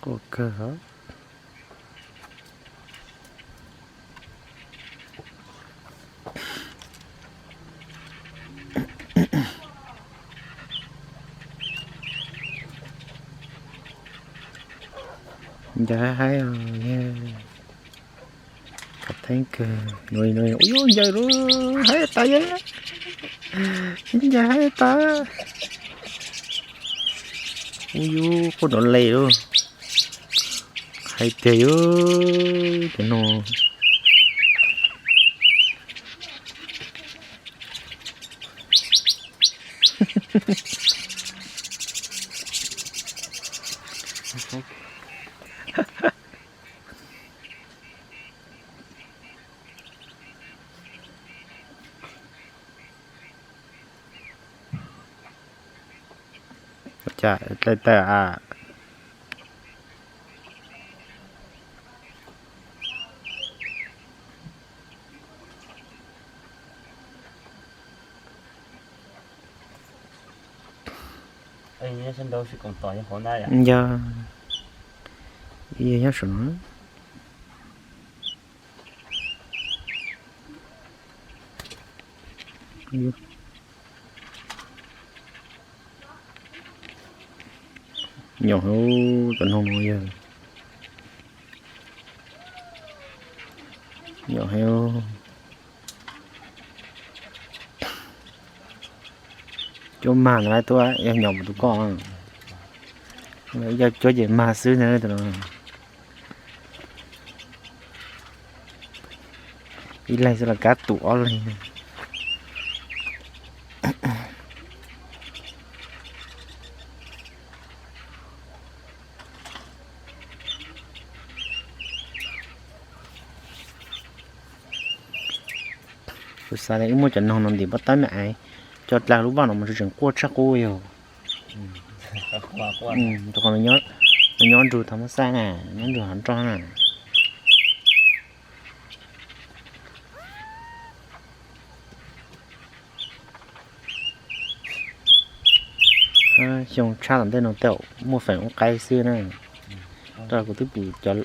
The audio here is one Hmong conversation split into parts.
Ua kawg os. Ncawg haib haib os, qhov theeb kawg. Ua yog ncawg lub haib tas yog, ncawg haib tas. Ua yus quaj nrov les lub. Hais tias yus cov no. Cas dai tawg a. Yog, nyob saum no. Nyob hauv cov noog no yog, nyob hauv. Cuab mag ntawd tuaj yog nyob mus tus koj, yog cuab ces mag xwb ntag tus no. Ib leeg xwb los kab tus ob leeg. Kuv xav tias wb muab cov noog no ntim pob tawb me aiv, coj dlaag lub vaj no mus tseem quaj tshaj qub yog. Rau qhov nws nyob nrug thaum muab xaj na, nyob nrug hav nroj na. Xyoo tshaj tom ntej no tej zaum muaj feem ub qaib xwb na. Rau kuv twb pum cov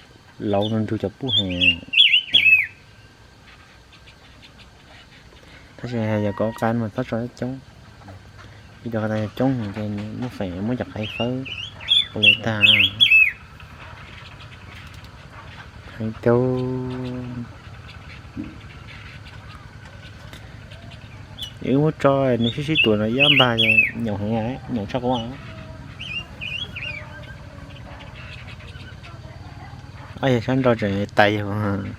laus no nrug cov pub heev. Tab sis yog kov qab mas txhob tso coob, vim rau qhov tas yog coob ces muaj feem muab cov qaib fawb ua li tag. Heev tiag. Wb muab tso nws sib sib tuam no ib ob npag nyoos heev, nyoos tshaj qub. Ob yawg sab nraud tseem tais yawg.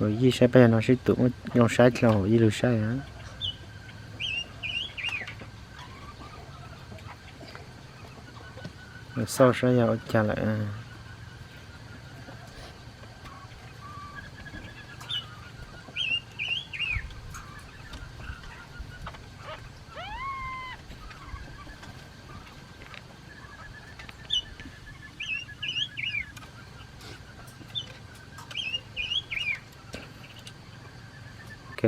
Yij saib peb yog no sib tus muab yoo saib dlhau hauv yij lug saib. Xauj saib yog ua cas lawm. Ok.